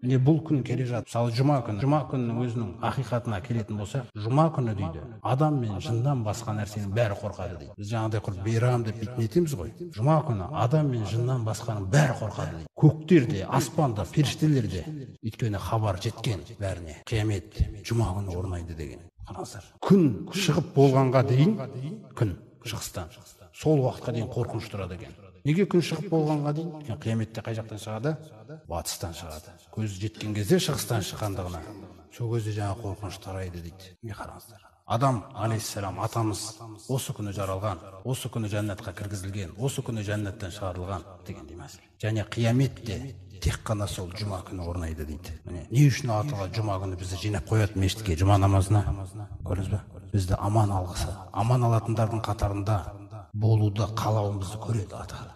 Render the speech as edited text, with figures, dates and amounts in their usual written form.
Міне, бұл күн келе жатыр. Мысалы, жұма күні. Жұма күнінің өзінің ақиқатына келетін болсақ, жұма күні дейді, адам мен жыннан басқа нәрсенің бәрі қорқады дейді. Біз жаңағыдай құр мейрам деп бүйтіп нетеміз ғой. Жұма күні адам мен жыннан басқаның бәрі қорқады дейді. Көктер де, аспанда, періштелер де. Өйткені хабар жеткен бәріне. Қиямет жұма күні орнайды деген. Қараңыздар. Күн шығып болғанға дейін, күн шығыстан, сол уақытқа дейін қорқыныш тұрады екен. Неге күн шығып болғанға дейін? Өйткені қияметте қай жақтан шығады? Батыстан шығады. Көз жеткен кезде шығыстан шыққандығына. Сол кезде жаңа қорқыныш тарайды дейді. Міне, қараңыздар. Адам алейхиссалам атамыз осы күні жаралған, осы күні жәннатқа кіргізілген, осы күні жәннаттан шығарылған дегендей мәселе. Және қиямет те тек қана сол жұма күні орнайды дейді. Міне, не үшін Алла тағала жұма күні бізді жинап қояды мешітке жұма намазына? Көрдіңіз ба? Бізді аман алғысы, аман алатындардың қатарында болуды қалауымызды көреді Алла тағала.